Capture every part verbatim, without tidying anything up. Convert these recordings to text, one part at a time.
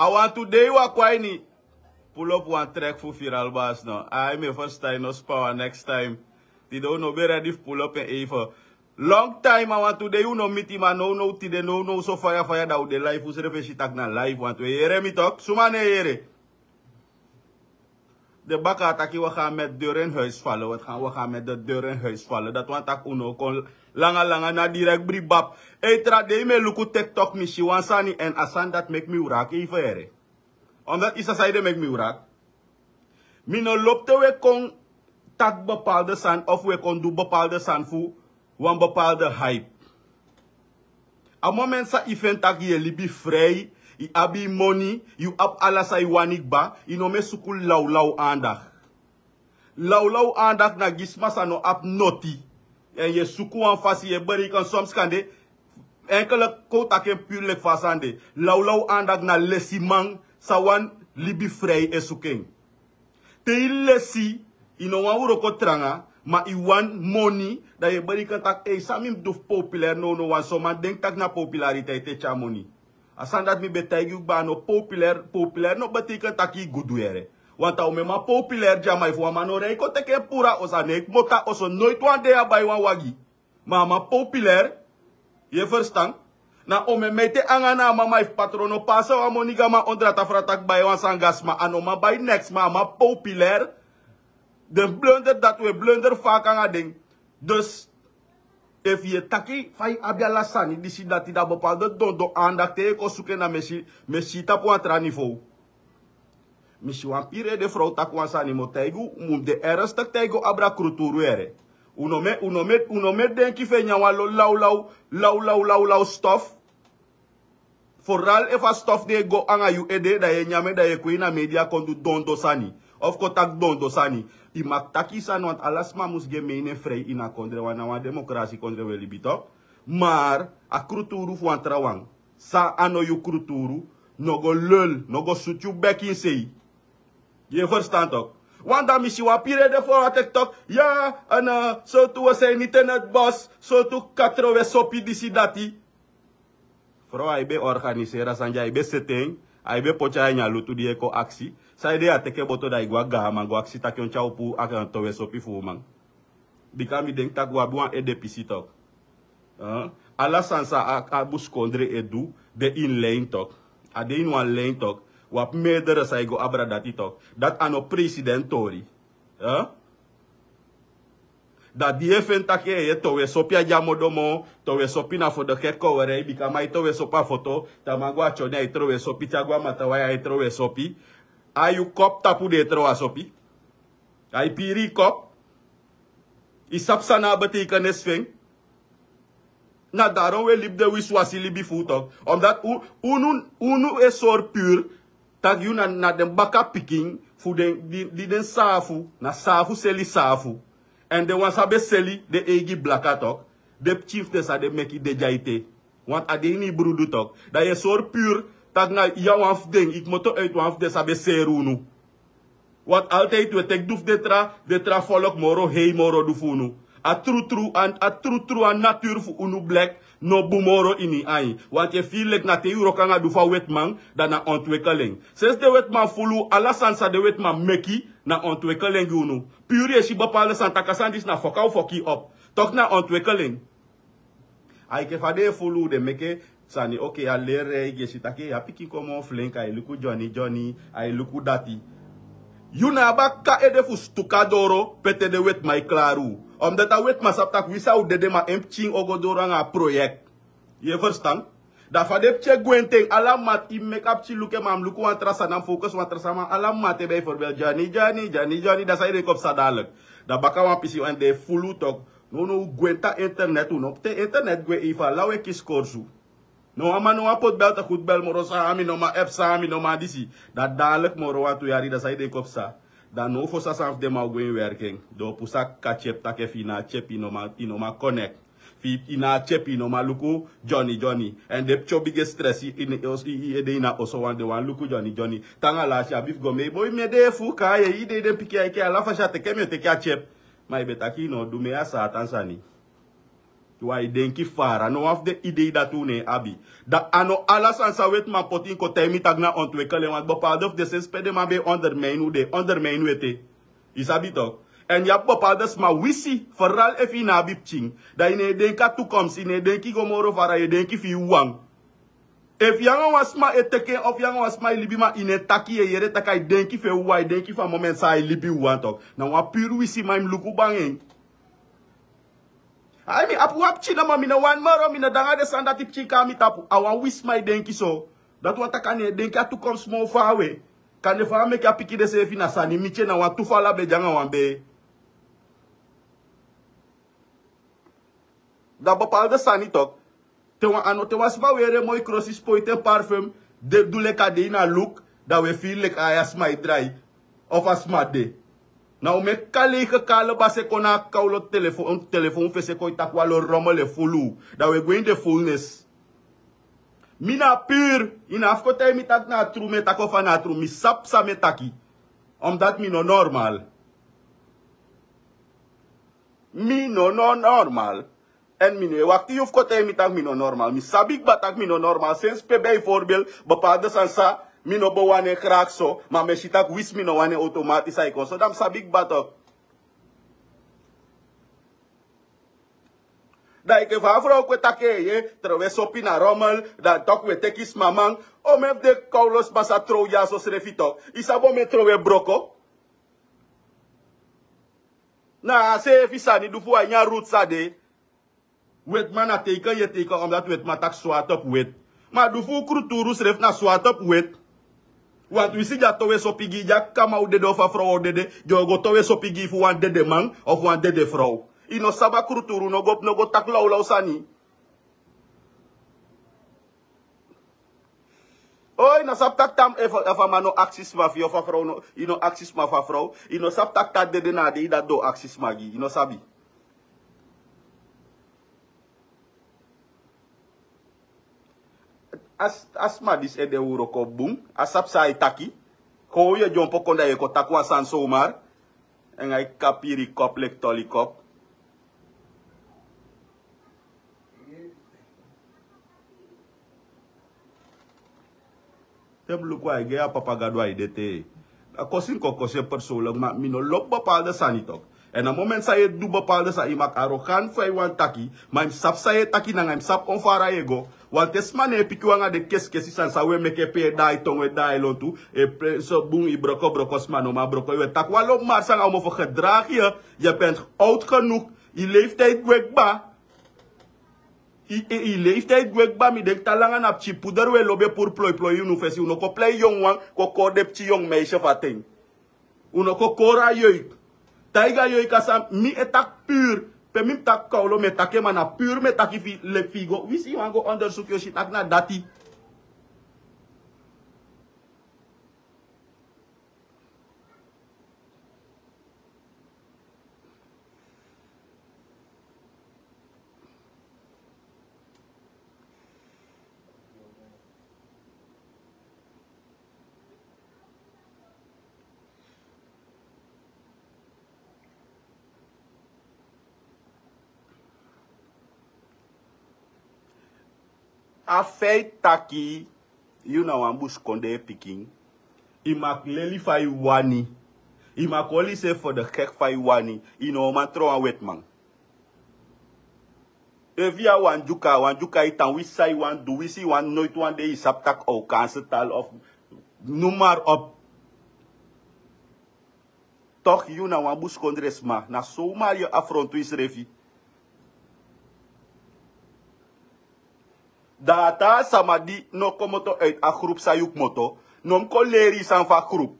A wantu dei wi a kon a ini. Pull up wan trek fu Viral Bas no. Ai, mi e ferstan yu, no span wan next time. Tide un no ben ready fu pull up en even. Long time a wantu dei un no miti, ma nownow tide nownow so faya faya da un de live, un srefi e si taki na live, wantu e yere mi tok. Suma no e yere? Den bakaa taki we gaan met deur in huis vallen, we gaan, we gaan met de deur in huis vallen. Dati wani taki un no kon langa langa na direct bri bab. Ei, tra dei mi e luku TikTok, mi si wan sani, èn a sani dati meki mi wraki even yere. Omdat i sa saide meki mi wraki. Mi no lobi te we kon taki bepaalde sani of we kon du bepaalde sani fu wan bepaalde hype. A moment san i feni taki yu e libi frei, i abi i moni, yu abi ala san i wani kba, i no mu e suku lawlaw andak. Lawlaw andak na gi sma san no abi noti. Èn yu e suku wan fasi, yu e bereken soms kande, enkele kon un taki en pur leki fa a sani de. Lawlaw andak na lesiman san wani libi frei e suku en. Te i lesi, i no wani wroko tranga, ma i wani moni, da yu e bereken taki, ei, san mi mus du fu populair nownow, wan son man denki taki na populariteit e tyari moni. A sani dati mi ben taigi yu kba, a no populair, populair no betekent taki i gudu yere. Want a omen man populair dya, ma efu wan man no rei kon teke en puru a oso, a no e kmoto a oso, noiti wan dei a bai wan wagi. Ma a man populair, yu e ferstan? Na omen mi e te anga na a man, ma efu patron no pasa wan moni gi a man ondro a tafra taki bai wan sani gi a sma, a no man bai neks, ma a man populair. Den blunder dati, we blunder faka anga den. Dus efu yu e taki fa yu abi ala sani disi dati, da bepaalde dondon andak, te yu e kon suku en, na mi e si, mi e si tapu wan tra niveau. Mi si wan piri ede frow taki wan sani, mi o taigi un, mi mus de ernstig taigi un, abra kruturu yere. Un no mu e, un no mu e, un no mu e denki fu e nyan wan lo lawlaw, lawlaw, lawlaw stof. Vooral efu a stof di e go anga yu ede, da yu e nyan en, da yu e kon ini a media kon du dondon sani. Of kon taki dondon sani. I mag taki sani, want ala sma mus gi en mening frei ini a kondre, wan na wan demokrasi kondre we libi tok. Maar a kruturu fu wan trawan, san a no yu kruturu, no go lul, no go sutu yu bek ini sei. Yu e ferstan tok? Want da mi si wan piri ede fu a TikTok, ya, èn, eh, sortu we sei niti en neti bos, sortu katro we sopi disi dati. Frow, a e be organiseri a sani dya, a e be seti en, a e be poti a ini a lutu di yu e kon aksi. Saide yu á teke boto, da i go a gaaman go aksi taki on tyari u puu a towe sopi fu uman. Bika mi denki taki u abi wan ede pisi tok. Eh? Ala sani san a, a busikondre e du, de ini lein tok. A de ini wan lein tok. U abi meerdere san e go abra dati tok. Dati a no president tori. Eh? Da di yu e feni taki e towe sopi a dya modo moo, towe sopi na fu de ke kowere, bika man e towe sopi a foto, te a man go a tyoni ai trowe sopi, te a go a matawai ai trowe sopi. A yu kop tapu den e trowe a sopi. Ai piri yu kop. I sabi san na a betekenis fu en. Na daarom we libi den wisiwasi libi fu u tok. Omdat u, unu, unu e sori pur, taki yu na, na den baka pikin fu den, di, di den saafu, na saafu seli saafu. Èn den wan san be seli den eigi blaka tok, den pikin fu den san den meki de dya ete. Want a de ini i brudu tok. Da yu e sori pur, taki na yu a wan fu den, i kmoto uit wan fu den san be seri unu. Want altijd we teki du fu den tra, den tra folk moro hei moro du fu unu. A trutru, a, a trutru a natuur fu unu blek no bun moro ini ain. Want yu e firi leki na te yu wroko anga du fu a wetiman, da na ontwikkeling. Sensi den wetiman fulu, ala sani san den wetiman meki, na ontwikkeling gi unu. Pur yu e si bepaalde sani taki a sani disi na foki a o foki yu op. Tok na ontwikkeling. Ai, ke fa den e fulu, den meke sani, oké, a leri, yu e si taki a pikin kon moo flenki, ai luku dyoni dyoni, ai luku dati. Yu na a baka ede fu stuka doro pe te den wetiman e klari u. Omdat a wetiman sabi taki wi san u dede, ma en pikin o go doro anga a project. Yu e ferstan? Da fa den pikin e gwenti en, ala mati, i meki a pikin luku en, ma a mus luku wan tra sani, a mus focus wan tra sani, ma ala mati e bijvoorbeeld dyoni dyoni, dyoni dyoni, da san yu denki o psa dadelijk? Da baka wan pisi, èn den e fulu tok. Nownow u gwenti a internet, u no poti internet gwe, efu ala u e kisi korsu. No wan man no wani poti bel te goed bel moro, san a mi no man app, san a mi no man disi. Da dadelijk moro wantu yari, da san yu denki o psa? Da now fosi a sani fu den man o go ini werking. Den o puu saka tyepi taki efu i na a tyepi i no man, i no man connect. Efu i na a tyepi i no man luku dyoni dyoni. Èn den pikin o bigin e stress i, i, i, i ede ini a oso, want den wani luku dyoni dyoni. Te anga lasi abi fu go mei boi, mi ede e fuka, yu e yee den pikin, a e kei, ala fasi a teke mi e teke a tyepi. Ma i be taki i no o du mei a Satan sani. Wan e denki fara, no wan fu den idei dati un no e abi. Da a no ala sani san wetiman poti en kon taigi mi taki na ontwikkel en, want bepaalde fu den sensi pe den man ben e ondermijn un, den e ondermijn un ete. Yu sabi tok. Èn yu abi bepaalde sma wisi, vooral efu yu no abi pikin. Da yu no e denki a toekomst, yu no e denki go moro fara, yu e denki fu yu wawan. Efu yu anga wan sma e teke en, of yu anga wan sma e libi, ma yu no e taki, yu e yere taki a e denki fu en wawan, a e denki fu a moment san a e libi wawan tok. Na wan puru wisiman, yu mus luku bun anga en. Ai, mi abi wan pikin namo, mi no wani moro, mi no de anga den sani dati pikin kon na mi tapu. A wan wisiman e denki so. Dati wani taki a no e denki a toekomst moo faawe. Kande fa a meke a pikin de seefi na sani miti en, na wan toeval a be de anga wan bee. Da bepaalde sani tok. Te wan ano, te wan sma weri moi krosi, spoiti en parfum, de du leki a de ini a luk, da wi e firi leki a sma e drai, of a sma de. Na un meki kaleike kale basi e kon na a kawlo telefon, telefon fesi e kon e taki wan lo rommel e fulu. Da wi e gwe ini den fulnes. Mi na puru, yu no abi fu kon taigi mi taki na tru mi e taki of a no tru, mi sabi san mi e taki. Omdat mi no normal. Mi no, no normal. Èn mi no e wakti yu fu kon taigi mi taki mi no normal. Mi sabi kaba taki mi no normal. Sensi pe bijvoorbeeld bepaalde sani san mi no bo wani en graag so, ma mi e si taki wisi mi no wani en, automatisch a e kon so. Da mi sabi kaba tok. Da enke fa a frow kon e taki, ye, trowe sopi na rommel, da tok wi e teki sma man. O, mi fu den kawlo sma sa trow dyaso srefi tok. Yu sabi o mi e trowe broko. Na a seefi sani du fu a ini a route san de. Wetiman na teiken yu e teiken, omdat wetiman taki swart op wit. Ma du fu un kruturu srefi na swart op wit. Want wi si den a towe sopi gi yu, den a kama un dede of a frow un dede, den o go towe sopi gi yu fu wan dede man of wan dede frow. Yu no sabi a kruturu, no go, no go taki lawlaw sani. O, yu no sabi taki tam, efu, efu a man no aksi sma fu yu, of a frow no, yu no aksi sma fu a frow, yu no sabi taki te a dede na a dei dati den o aksi sma gi yu, yu no sabi. A s-, a sma disi ede wroko bun, a sabi san a e taki. Kon yu e dyompo kon da yu e kon taki wan sani somar. Èn a e kapiri kop leki toli kop. Te mi luku a e gi a papa Gadu a e de te. A kosi mi kon kosi en persoonlijk, ma mi no lobi bepaalde sani tok. Èn a moment san yu e du bepaalde sani, yu mag arrogant fa yu wani taki, ma yu mus sabi san yu e taki nanga yu mus sabi on fara yu e go. Want te sma no e piki yu anga den kesikesi sani san wi e meke, pe yu e daai tongo, e daai lontu, e pe so bun, yu broko broko sma, no man broko yu. Wi e taki wan lobi mars anga un, fu gedraag yu, yu bent oud genoeg, yu leeftijd gwe kba. Yu, yu, yu leeftijd gwe kba, mi denki te a langa na pikin puder wi e lobi e puru ploi ploi ini un fesi, un no kon plei yongu wan, kon kori den pikin yongu meisje fu a ten. Un no kon kori a yoik. Taigi a yoik a san mi e taki puru. Pe mi mus taki kawlo mi e taki en, ma na puru mi e taki fi, leki fi yu go. Wi si yu wani go ondersuku yu o si taki na dati. A feit taki yu na wan busikondee pikin, yu mag leli fa yu wani. Yu mag holi yuseefi fu de gek fa yu wani. Yu no o man tron wan wetiman. Efu yu a wan dyuka, wan dyuka e tan, wi san yu wani du, wi si yu wani, noiti wan dei yu sabi taki Okanse tal of noem maar op. Toch yu na wan busikondresma, na somar yu afrontu yusrefi. Dan a taa sama di no komoto uit a groep san yu komoto, no mus kon leri yu sani fu a groep.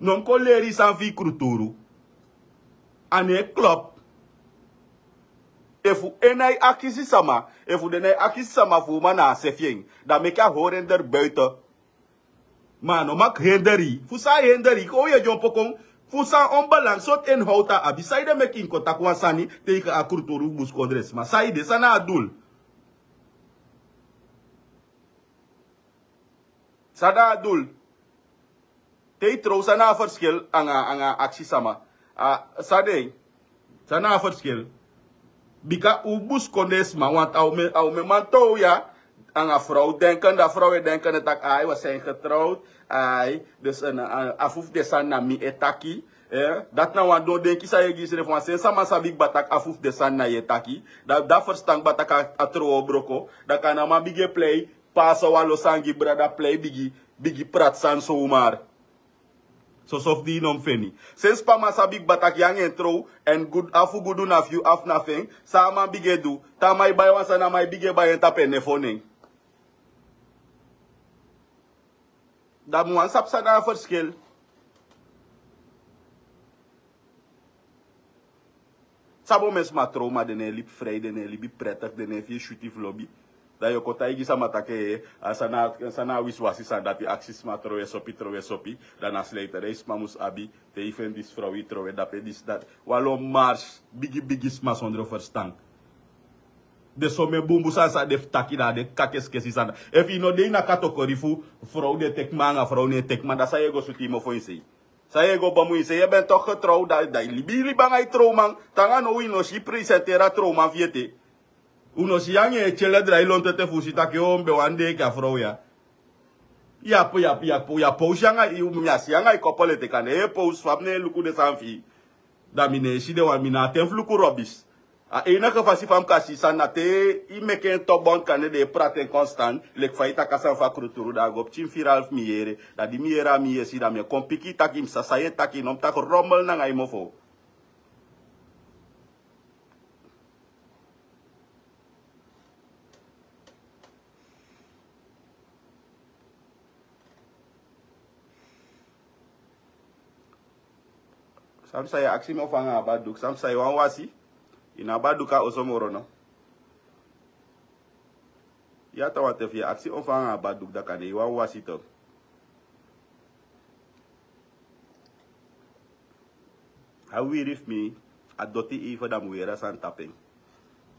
No mus kon leri yu sani fu yu kruturu. A no e klop. Efu en na e akisi sama, efu den na e akisi sama fu uman na a sefi en, dan meke a hori en der buiten. Ma a no mag hinderi. Fu san a hinderi? Kon yu e dyompo kon. Fu san onbelang, sortu inhoud a abi? Saide meki yu kon taki wan sani tegen a kruturu busikondresma? Saide, san na a doel? San na a doel? Te yu tron, san na a verschil anga, anga aksi sama? A, san de? San na a verschil? Bika un buskondee sma want a ume man tow ya. Anga frow denken da frow e denken e taki ai we zijn getrouwd. Ai dus a fu fu de sani na mi e taki. Dati na wan don denki san yu e gi yusrefi wan sen sama sabi kba taki a fu fu de sani na yu e taki. Da fu da ferstan kba taki a trow o broko. Da kan na man bigi e plei pasa wan lo sani gi brada plei bigi bigi prati sani somar. Soso fu di yu no mus feni. Sensi pama sabi kba taki yu anga en trow èn a fu gudu na fu yu afu na fu en. San a man bigi e du? Te a man e bai wan sani a man e bigi e bai en tapu en nefo nen. Da mi wani sabi san na a ferskel. Sabi omen sma trow ma den no e libi frei den no e libi pretik den no e firi switi fu lobi. Da yu o kon taigi sama taki a san na a wisiwasi sani dati aksi sma trow e sopi trow e sopi. Da na sleiterei sma mus abi. Te yu feni disi frow yu trow e dape disi dati wan lo mars bigi bigi sma sondro ferstan. Den somen bunbun sani san den fu taki da a de kakeskesi sani efu yu no de ini a kategori fu frow den teki man anga frow no e teki man da san yu e go sutu yu mofo ini sei? San yu e go bomu ini sei yu e ben toki getrow da yu libi yu libi anga yu trowman. Te anga now yu no si yu presenteri a trowman fu yu ete. Un no si yu anga en e tyele drai lontu ete fu un si taki o mi ben wani de enke a frow ya. Yu a powsi anga yu mi a si yu anga yu kopol ete kande yu e powsi fa mi no e luku den sani fu yu. Da mi no e si den wan mi na a ten fu luku robis. A einige fasi fa mi kan si sani na te yu meke en tobon kande den e prati en konstan leki fa yu taki a sani fu a kruturu da a go pikin firi alfu mi yere. Da di mi yere a mi yesi da mi e kon piki yu taki mi sa san yu e taki no mi taki romel nanga yu mofo. San mi san yu e aksi mi ofu anga a baduk san mi san yu wani wasi? Yu na a baduk a oso moro no? Yu a tan wanten fu yu e aksi ofu anga a baduk daka ne yu wani wasi to. A wiri fu mi a doti eive da mi weri a sani tapu en.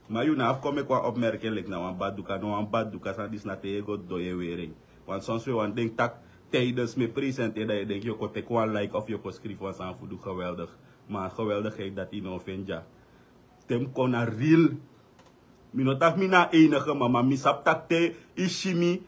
Ma yu na abi kon meki wan opmerken leki na wan baduka no wan baduka sani disi na te yu e go didon yu e weri en. Wan sonsi wi e wani denki tak' tidensi mi e presenteri da yu e denki yu o kon teki wan like of yu o kon skrifi wan sani fu du geweldik. Ma a geweldigheid dati yu no o feni dya. Te mi kon na ril. Mi no taki mi na a einige man ma mi sabi tak' te yu si mi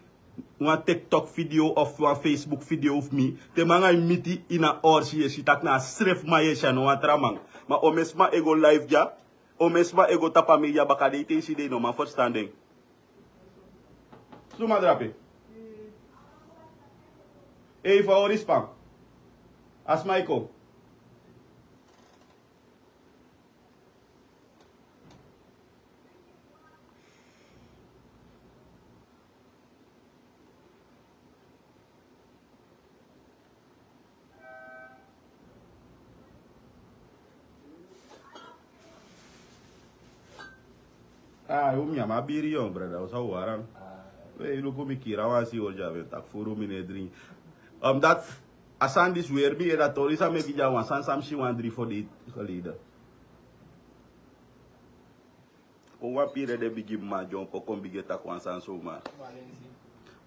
wan tiktok video of wan facebook video fu mi te mi anga yu miti ini a orsi yu e si tak' na a srefi man yu e si a no wan tra man. Ma omen sma e go live dya. Omen sma e go tapu a media baka dei te yu si den yu no man ferstan den. Suma drape? Ei fa ori span. A sma e kon. Ai un mi a man biri yu brada un sa wari an. We yu luku mi kiri a wan si ol dya ben taki furu mi no e dringi. Omdat a sani disi weri mi eda tori san meki dya wan sani san mi si wan dri fo dei geleden. Kon wan piri ede bigi mama dyompo kon bigi e taki wan sani soma.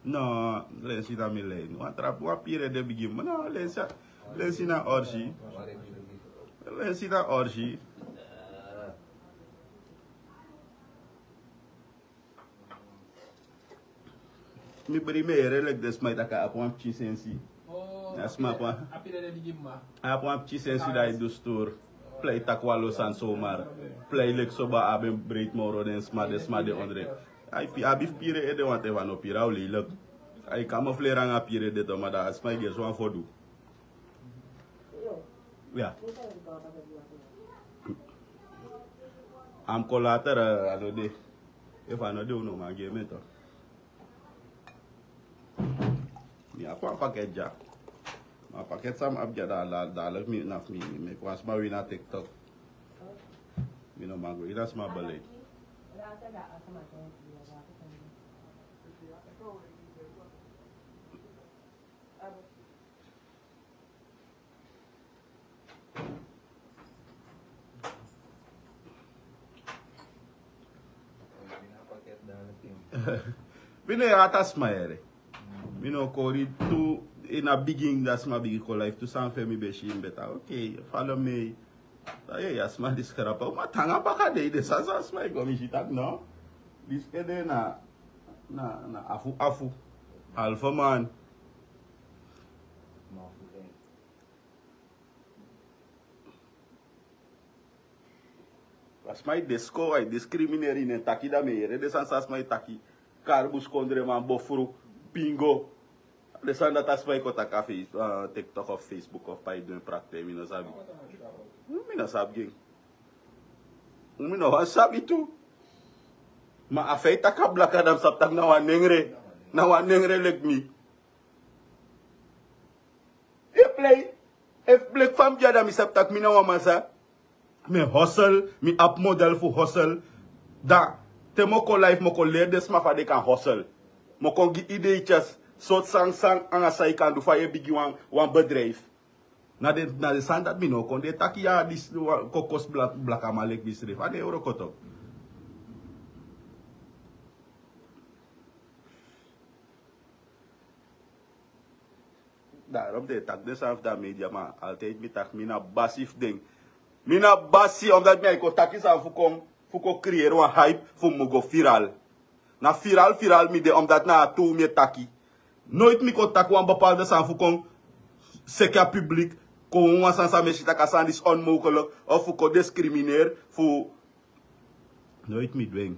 No, lensi na mi lei no wan tra wan piri ede bigi mama no lensi na orsi. Lensi na orsi. Mi bri mi e yere leki den sma e taki a abi wan pikin sensi. A sma abi wan pikin sensi da e du stur. Plei taki wan lo sani somar. Plei leki soba a ben breiti moro den sma den sma de ondre. A abi fu piri ede wanten fu a no piri a o lei leki. A e kamofleri anga piri ede to ma da a sma e gi en so wan fodu. A mus kon later a no de. Efu a no de un no man gi en meto. Mi abi wan paket dya. Ma a paket san mi abi dya da a lati mi na fu mi mi meki wan sma wini a tiktok. Mi no man go ini a sma beleid. Mi no e hati a sma yere. Mi no kori tu ini a bigin di a sma bigin kon life tu san fu en mi ben si mi ben taki ok. Falo mei. Aye, ya sma disi skrapu. Ma te nanga baka dei, den sani san sma e go, mi si taki no. Disi ede na, na, na afu afu. Halve man. A sma e disco, a e discrimineri, ne taki, dan mi e yere den sani san sma e taki. Kari buskondreman, bofru, pingo. Den sani dati a sma e kon taki a Face-, eh, TikTok of Facebook of pe a e du en praktijk, mi no sabi. Mi no sabi gi en. Mi no wani sabi tu. Ma a feit taki a blaka, dan mi sabi taki na wan nengre. Na wan nengre leki mi. Yu e plei. Efu bleki fa mi de ya, dan mi sabi taki mi na wan man san mi e hustle, mi abi model fu hustle. Dan te mi o kon live, mi o kon leri den sma fa den kan hustle. Mi o kon gi ideetjes, sortu sani san anga san yu kan du fa yu e bigin wan, wan bedrijf. Na den, na den sani dati mi no kon de taki ya, disi wan kon kosi bla-, blakaman leki mi srefi. A no e wroko tu. Daarom den e taki den sani fu a media, ma altijd mi taki mi na basi fu den. Mi na basi, omdat mi e kon taki sani fu kon, fu kon creëer wan hype fu mi go viral. Na viral, viral mi de, omdat na tu mi e taki. Nooit mi kon taki wan bepaalde sani fu kon seki a publiek, kon wan sani san mi e si taki a sani disi onmogelijk, of fu kon discrimineer, fu, nooit mi du en.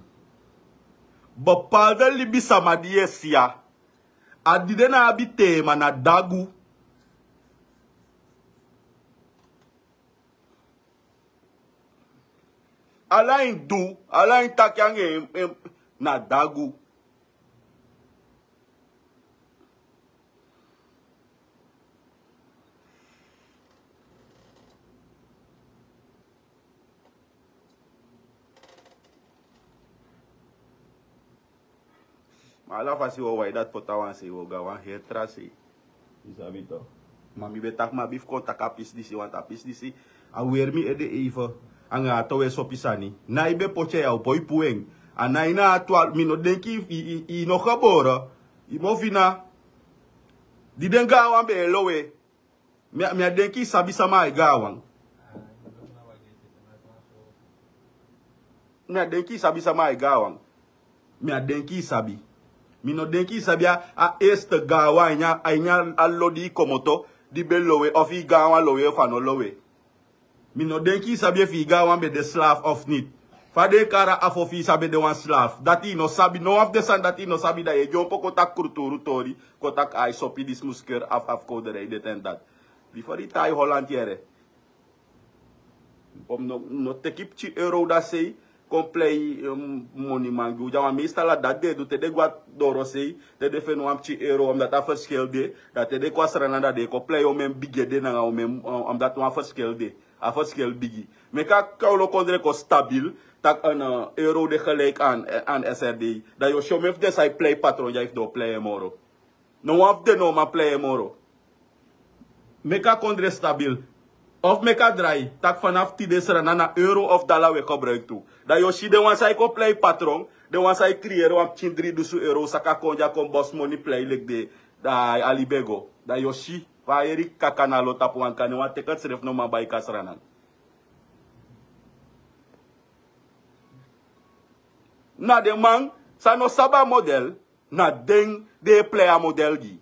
Bepaalde libisama di yu e si ya, a di den no abi tema, na dagu. Ala en du, ala en taki anga en, en, na dagu. Ma ala fasi wi o wai dati poti a wan sei, wi o go a wan heri tra sei. Yu sabi to. Ma mi ben taki mi abi fu kon taki a pisi disi, want a pisi disi a weri mi ede even. Anga a towe sopi sani. Nái ben poti en ya, o poi puu en. A nái na a twaalf, mi no denki i, i, i, i no gebore. I mofi na. Di den gaanwan ben e lowe. Mi, mi á denki i sabi sama a e gaanwan. Mi á denki i sabi sama a e gaanwan. Mi á denki i sabi. Mi no denki i sabi a, a eerste gaanwan a ini a, a ini a lo di i komoto, di ben lowe, of i gaanwan lowe, of a no lowe. Mi no denki i sabi efu i gaanwan ben de slaaf of niet. Fa den e kari a afo fi i san ben de wan slaaf. Dati i no sabi, no wan fu den sani dati i no sabi, dan yu e dyompo kon taki kulturu tori, kon taki ai sopi disi mus keri af, afkowderij, dit en dat. Bifo di tai Holland yere. Bom no, no teki pikin euro dati sei, kon plei, em, moniman gi unu. Dya wan meestal a dati den e du te den go a dorosei, te den feni wan pikin euro, omdat a verschil de, dan te den kon a Sranan dan den e kon plei omen bigi ede nanga omen, em, omdat wan verschil de. A verschil bigi. Meki a Kowlow kondre kon stabiel, taki a, eh, euro de gelijk aan, eh, aan S R D. Dan yu o si omen fu den san e plei patron dya efu den o plei en moro. No wan fu den no man plei en moro. Meki a kondre stabiel. Of meki a drai, taki fanafu tide Sranan na euro of dala wi e gebruik tu. Dan yu o si den wan san e kon plei patron, den wan san e creëer wan pikin dri dusu euro, saka kon dya kon bosi moni plei leki den, dan a libi e go. Dan yu o si, fa a heri kaka na lo tapu wan kande, wan teket srefi no man bai kon a Sranan. Na den man san no sabi a model, na den den e plei a model gi.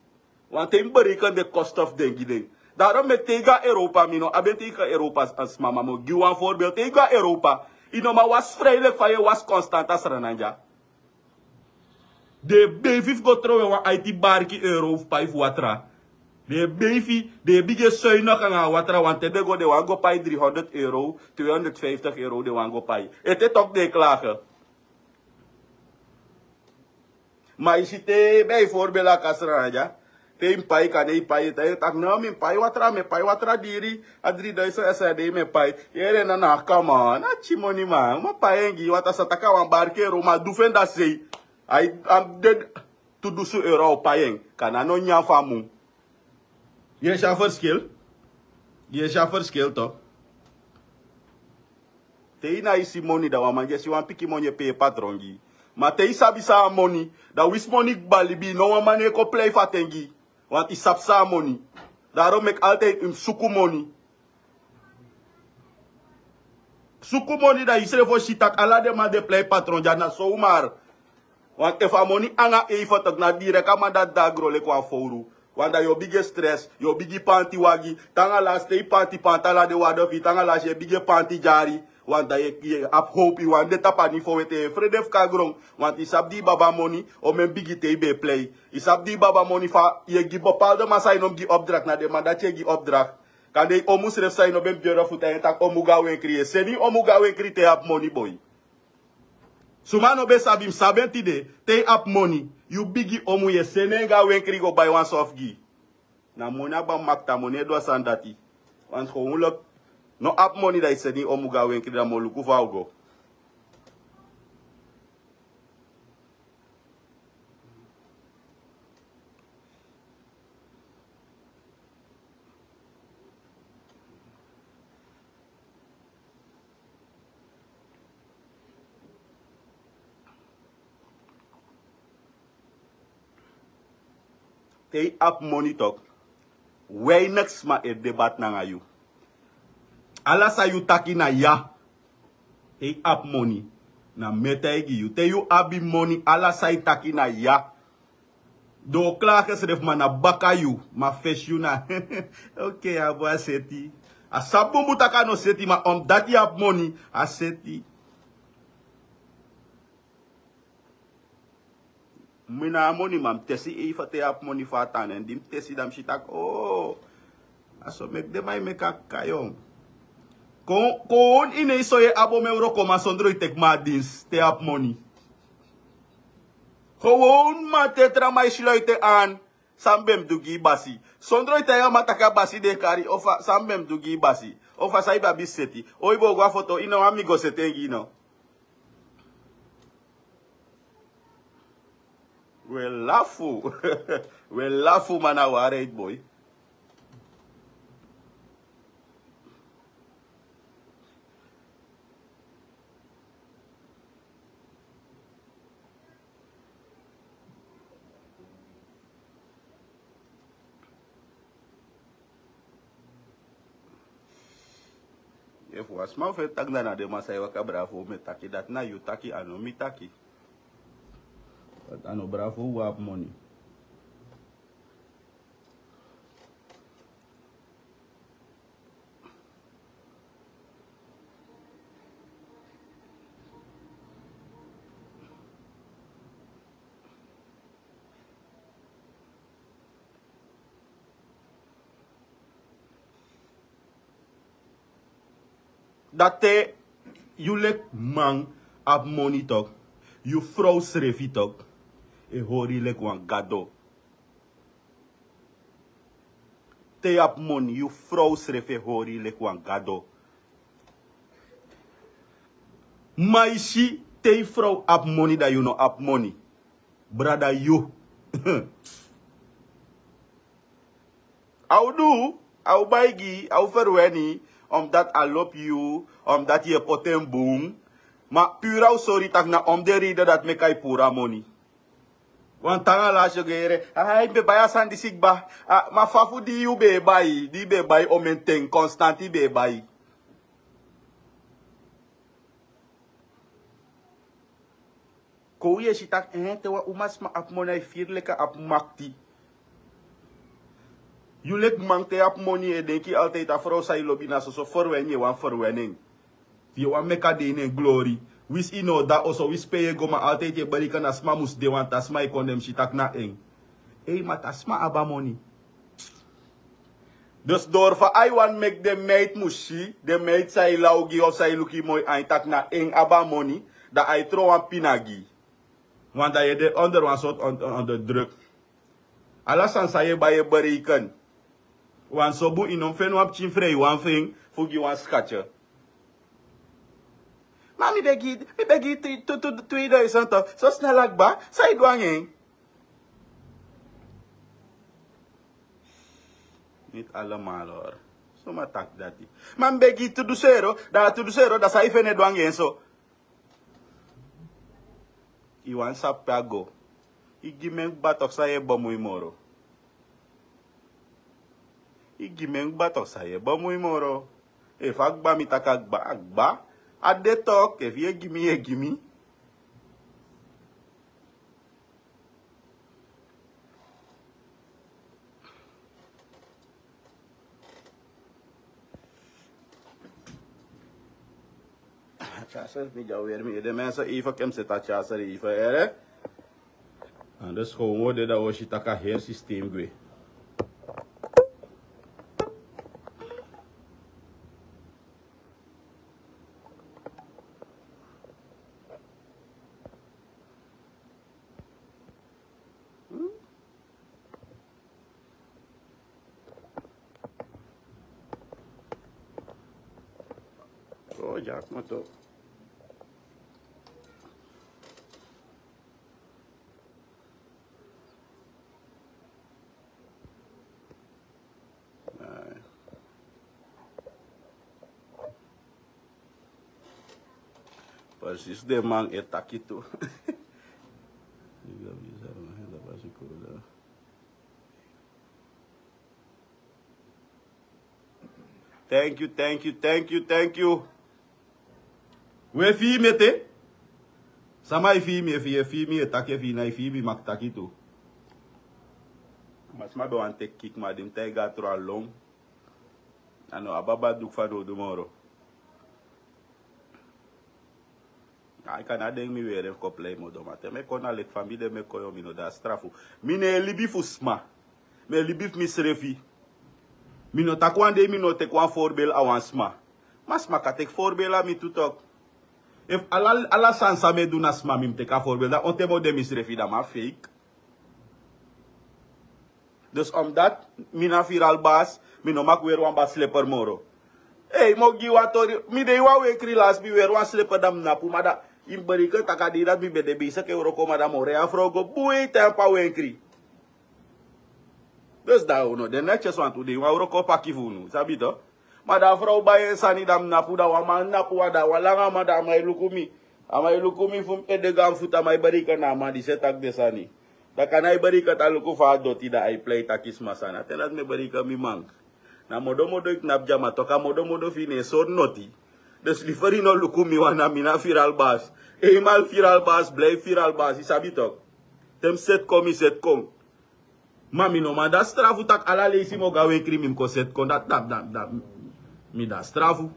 Want te mi bereken den kosten fu den gi den. Daarom meki te i go a Europa, mi no abi en tegen Europa sma, ma mi o gi wan voorbeeld. Te i go a Europa, i no man wasi vrij leki fa yu e wasi constant a Sranan dya. Den e beifi fu go trowe wan aiti barki euro fu pai fu watra. Den e beifi, den e bigin e soi noko anga a watra, want te den go den wani go pai driehonderd euro, tweehonderdvijftig euro den wani go pai. Ete tok den e klage. Ma i si te bijvoorbeeld a Sranan dya, te i pai kande i pai, te i taki no, mi pai watra, mi pai watra diri, a dri duizend S R D mi e pai. Yere na na kama, na pikin moni man, mi o pai en gi, want a sa taki a wan barki euro, ma du fu en dati sei. Ai, a de tu dusu euro o pai en, kande a no nyan fu a mun. Yu e si a verschil? Yu e si a verschil to. Te i nái si moni, dan wan man di e si wan pikin moni e pei patron gi. Ma te i sabi san a moni, dan winsi moni kba libi, no wan man e kon plei fu a ten gi. Want i sabi san a moni. Daarom meki altijd i mus suku moni. Suku moni, da yusrefi o si taki ala den man de plei patron dya na somar. Want efu a moni anga eifen toki na direk a man dati de a gron leki wan fowru. Want da yu o bigin e stress, yu o bigin panti wagi, te anga lasi te yu panti panti ala den wado fi yu, te anga lasi yu e bigin e panti dyari. Want da yu e abi howpu, yu wani de tapu a nivo ete, yu e frede fu kon a gron. Want yu sabi di yu baba moni, omen bigi ten yu be e plei. Yu sabi di yu baba moni fa yu e gi bepaalde man san yu no mu gi opdracht, na den man dati yu e gi opdracht. Kande yu omu srefi san yu no ben mus dyodo fu tan, yu e taki omu go a wenkri, yu e seni yu omu go a wenkri te yu abi moni boi. Suma no ben sabi, mi sabi en tide. Te yu abi moni, yu bigi omu yu e seni en go a wenkri go bai wan sofu gi. Na moni a ban makta, moni e du a sani dati. Want gewoonlijk, no abi moni da yu seni yu omu go a wenkri, da mi o luku fa a o go. Te yu abi moni tok, weinig sma e debat nanga yu. Ala san yu taki na ya. Te yu abi moni, na mi e taigi yu. Te yu abi moni, ala san yu taki na ya. Den o klage srefi, ma na baka yu, ma fesi yu na. Oké, a bun, a seti. A sabi bunbun taki a no seti, ma omdat yu abi moni, a seti. Mi na a moni, ma mi tesi eifen te yu abi moni fu a tan. Èn di mi tesi, da mi si taki, oh, a so meki den man e meki a kayon. Kon, kon ini en so yu e abi omen wrokoman sondro yu teki man a dinsi te yu abi moni. Gewoon man te tra man e sluiten aan. San mi ben mus du gi yu basi? Sondro yu taigi a man taki a basi den e kari, ofu san mi ben mus du gi yu basi? Ofu san yu ben abi seti? Oibo go a foto, yu no wani mi go seti en gi yu no? We lafu. We lafu, ma na waarheid boi. Efu wan sma fu e taki, da na den man san e waka bravo mi e taki, dati na yu taki, a no mi taki. Dati a no bravo, wi abi moni. Dati te yu leki man abi moni tok, yu frow srefi tok e hori yu leki wan gado. Te yu abi moni, yu frow srefi e hori yu leki wan gado. Ma yu si, te yu frow abi moni, da yu no abi moni. Brada, yu. A o du, a o bai gi, a o ferweni, omdat a lobi yu, omdat yu e poti en bun. Ma puru a o sori taki na om den reden dati meki a e puru a moni. Wan tan na lasi yu o go yere, ai, mi be bai a sani disi kba. A, ma fa fu di yu be e bai, di yu be e bai omen ten, konstanti yu be e bai. Kon yu e si taki, eh, te wan umasma abi moni, a e firi leki a abi makti. Yu leki man, te yu abi moni, yu e denki altijd a frow san yu lobi, na soso ferweni yu e wani ferweni en. Yu e wani meki a de ini en glori. Winsi yu no o de a oso, winsi pe yu e go, ma altijd yu e bereken na sma mus de, want a sma e kon, den mus si taki na en. Ei, ma a sma abi a moni. Dus door fa a e wani meki den meid mus si, den meid san e law gi yu of san e luku yu moi ain, taki na en abi a moni, da a e tron wan pina gi yu. Want da yu e de onder wan sortu on-, on-, onderdruk. Ala sani san yu e bai e bereken. Wan so bun, yu no mu feni wan pikin freiwan fu en fu gi wan skatye. Ma mi begi, mi begi tu, tu, tu, tweeduizend toch. So snel a kba, san yu du anga en? Niet allemaal hoor. Suma taki dati? Ma mi begi tu dusu euro, da tu dusu euro, da san yu feni e du anga en so? Yu wani sabi pe a go. Yu gi mi en kba toch, san yu e bemui moro? Yu gi mi en kba toch, san yu e bemui moro? Efu a kba mi taki a kba, a kba. A de tok, efu yu e gi mi, yu e gi mi. Charger mi dya weri mi ede, mensen, even ken mi seti a charger even, here. Anders gewoon worden dat we zitten kan heel systeem gwe. Oh, ya, moto. Ai. Precies, den man e taki tu. Thank you, thank you, thank you, thank you. We fii mi ete. Sama e fii mi, efu yu e fii mi, e taki, efu yu nái fii mi, mak taki tu. Ma sma ben wani teki kiki, ma di mi taigi a tron a lon. A no abi a badluku fanowdu moro. Ai, kan a den mi weri en kon plei modo, ma te mi e kon na leki fa mi de, mi e kon, yo, mi no de a strafu. Mi no e libi fu sma. Mi e libi fu misrefi. Mi no taki wan dei mi no teki wan voorbeeld a wan sma. Ma sma kan teki voorbeeld a mi tu tok. Efu ala, ala sani san mi e du na sma mi mus teki a voorbeeld, dan on ten mi o de misrefi, dan mi a fake. Dus omdat mi na viral bas, mi no mag weri wan bas slipper moro. Ei, mi o gi wan tori, mi de ini wan wenkri lasi, mi weri wan slipper, dan mi napu, ma dan yu mus bereken taki a dei dati mi ben de bezig e wroko, ma dan mi o rei a frow go bun e tempu a wenkri. Dus dan unu de netjes, want unu de ini wan wroko paki fu unu, sabi to. Ma dan a frow bai en sani, dan mi napu, dan wan man napu, wan, dan wan langa man, dan a man e luku mi. A man e luku mi fu mi ede go na mi futu, a man e bereken na a man disi e taki den sani. Dan kan a e bereken taki luku fa a doti, dan a e plei taki sma sani. A ten dati mi e bereken mi man. Na modo modo yu knapu dya, ma tok, a modo modo fu yu no e sori noti. Dus liever yu no luku mi wan, na mi na viral bas. Eenmaal viral bas, blijf viral bas, yu sabi tok. Te mi seti kon, mi seti kon. Ma mi no man de a strafu taki ala leisi mi o go a wenkri, mi mus kon seti kon, dati, dati, dati, dati, mi de a strafu.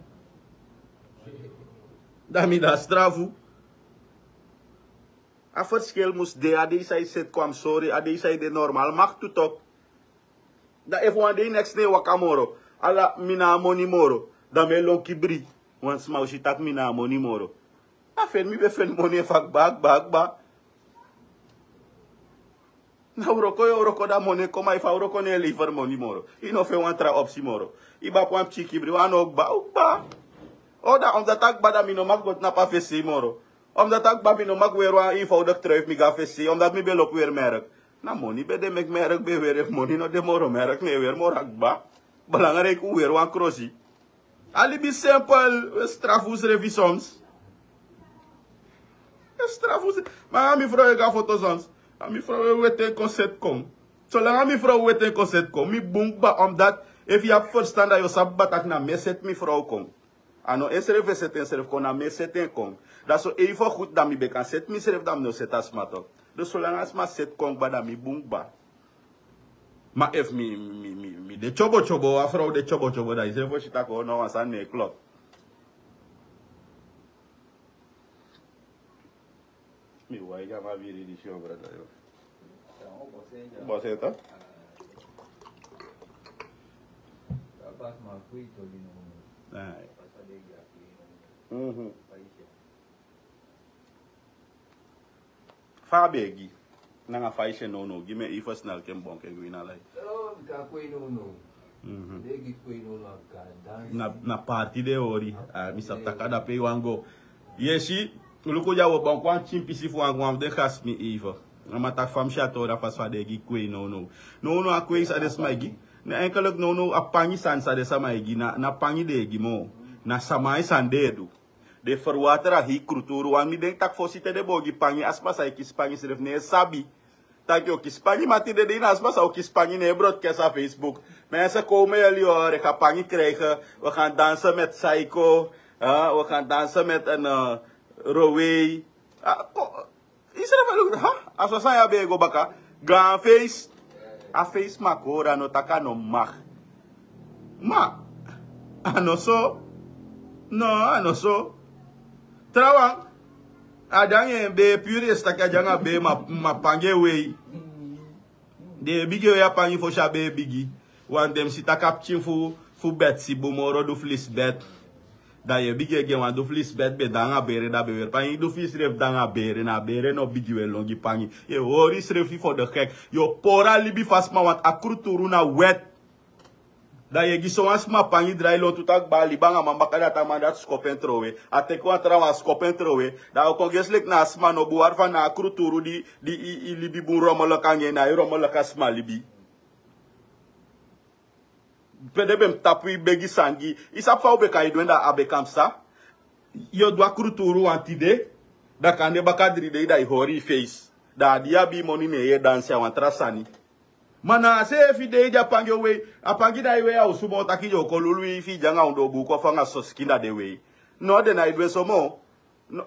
Dati mi de a strafu. A verschil mus de, a dei san yu seti kon, I'm sorry, a dei san yu de normaal mag tu tok. Dan efu wan dei neks no e waka moro, ala mi na a moni moro, dan mi e lon kibri. Wan sma o si taki mi na a moni moro. A feni mi ben feni moni efu a kba, a kba, a kba. Na wroko yu o wroko, dan moni e kon, ma efu a wroko no e lever moni moro, yu no feni wan tra opsi moro. Yu bapu wan pikin kibri, wan no o kba, o kba. O, dan omdat a kba dan mi no mag go tnapu a fesi moro. Omdat a kba mi no mag weri wan eenvoudig trui fu mi go a fesi, omdat mi ben lobi weri merk. Na moni ben de meki merk ben weri, efu moni no de moro, merk no e weri moro, a kba. Belangrijk un weri wan krosi. A libi simpel, un e strafu unsrefi soms. Un e strafu unsrefi. Ma a mi frow e go a foto soms. A mi frow e weti en kon seti kon. Solanga mi frow weti en kon seti kon, mi bun kba, omdat efu yu abi ferstan dan yu o sabi kba taki na mi e seti mi frow kon. A no ensrefi e seti ensrefi kon, na mi e seti en kon. Dan so even goed dan mi ben kan seti misrefi, dan mi no seti a sma tok. Dus solanga a sma seti kon kba, dan mi bun kba. Ma efu mi, mi, mi, mi de tyobo tyobo, a frow de tyobo tyobo, dan yu srefi o si taki o no, wan sani no e klop. Mi wai, a man biri disi, o brada, yo. Boseta. Ai. Mhm. Fa a begi. Nanga fa yu si en nownow, gi mi en even snel, ken bon ken gwe na lai. Oh, mi kan kwe nownow. Mhm. Den e gi kwe nownow, a kan dansi. Na, na party den e hori. Ah, mi sabi taki a dape yu wani go. Yu e si, luku dya, wi o bon kon a pikin pisi fu wan, wan fu den gasi mi even. A man taki fa mi si a tori, a fasi fa den e gi kwe nownow. Nownow a kwe san den sma e gi. Na enkeliki nownow a pangi sani san den sama e gi, na, na pangi den e gi moo. Na sama e sani den e du. Den ferwater a hei kruturu, want mi denki taki fosi te den bo gi pangi, a sma san e kisi pangi srefi no e sabi taki yu o kisi pangi, ma tide dei na a sma san o kisi pangi no e broadcast a Facebook. Mensen komen jullie horen, ga pangi krijgen, we gaan dansen met Psycho. We kan danse met en rowei. Isrefi e luku, a so san ya ben e go baka. Gaan feis. A feis makori, a no taki a no mag. Ma a no so. No, a no so. Trawan, a de anga en bee, pure yu e si taki a de anga bee, ma pangi e wei. Den e bigin e wei a pangi fosi a bee bigi. Wan den mus si taki a pikin fu beti si bun moro du flisbet. Da yu e bigin e gi en wan du flisbet, ben de anga bere, da ben weri pangi. Du fi yusrefi de anga bere, na a bere no bigi, wi e lon gi pangi. Yu e hori yusrefi for de gek. Yu o pori a libi fu a sma, want a kruturu na wet. Da yu e gi sowan sma pangi drai lontu taki baa, libi anga man baka, dati a man dati skopu en trowe. A teki wan trawan, skopu en trowe. Da a o kon gesi leki na a sma no bun, wari fa na a kruturu di i libi bun romoloko anga en, na yu romoloko a sma libi. Pe den ben tapu i begi sani gi. I sabi fa u ben kan e du en, da a ben kan psa. Yu o du a kruturu wan tide, da kande baka dri dei da i hori i feisi. Da a di i abi i moni ne yu e dansi a wan tra sani. Ma na a seefi dei di a pangi o wei, a pangi na e wei a osu moo taki yu o kon lulu i fi i de anga ondoo buuku ofu anga soso skin, da den wei. No, den na e du en so moo.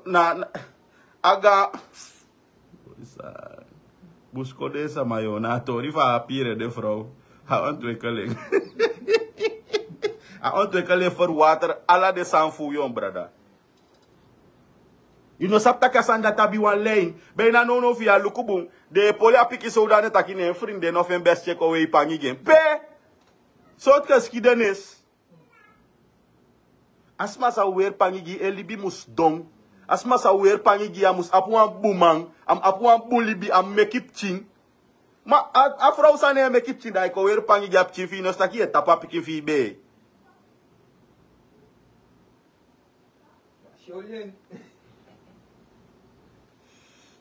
Na a gaan busikondee sama, yu, na a tori fu a pire de frow. A ontwikkeling. A ontwikkeling ferwater ala den sani fu yu, brada. Yu no sabi taki a sani dati abi wan lijn. Bijna nownow, fi yu á luku bun, den e poli a pikin sowdane taki ne en frinden of en besti e kon wei pangi gi en. Pe? Sortu geschiedenis. A sma san weri pangi gi yu, en libi mus don. A sma san weri pangi gi yu, a mus abi wan bun man, a mus abi wan bun libi, a mus meki pikin. Ma a frow san ne en meki pikin, da i kon weri pangi gi a pikin fi yu, no si taki yu e tapu a pikin fi yu bee.